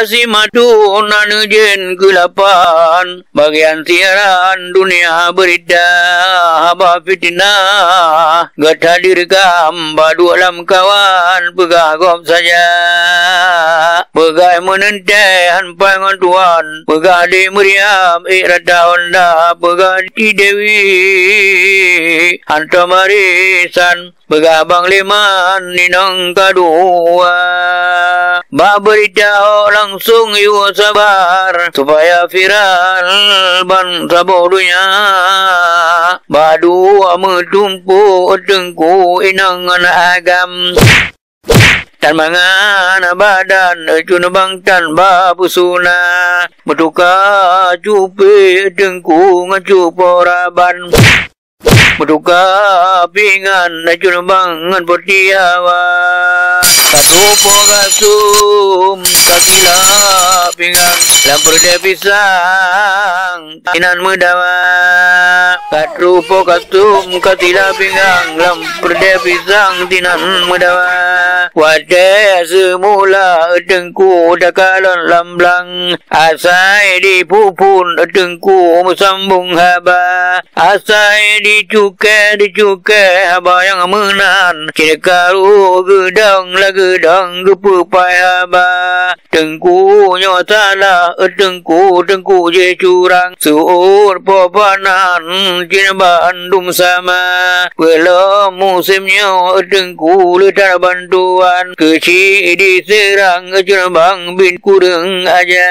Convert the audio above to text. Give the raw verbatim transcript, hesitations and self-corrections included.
Simato na neujén keulapan, bagian siaran dunia berita, haba fitnah geuhadir gam baduek lam kawan, peugah gob saja. Peugah meuneuntée han pai ngon tuan, peugah di meuriam ék rata honda, peugah di Dewi hantom barisan, peugah Bang Leman inong kadua. Bak beurita hok langsong yue sabar, supaya viral ban saboh donya. Baduek meutumpôk teungku inong ngon agam. Tan mangan badan cun bang tan ba peusuna. Meutuka cupék teungku ngon cupo raban. Meutuka pingan cun bang ngon poti hawa. Katupo kasum kakila pingan lam peureudée pisang. Inan meudawa. Katrupo katum katila pinggang lam peureudée pisang tinan meudawa. Watée seumula teungku takalon lam blang, asai diphon teungku meusambong haba, asai dicukée dicukée haba nyang meunan, cit karu geudong lageudong geupeupai haba. Teungku nyoe salah, teungku, teungku jih curang. Seuôt po panan cit bandum sama. Peulom musém nyoe teungku leutat bantuan. Keuchik diseurang cit bang bin kureueng aja.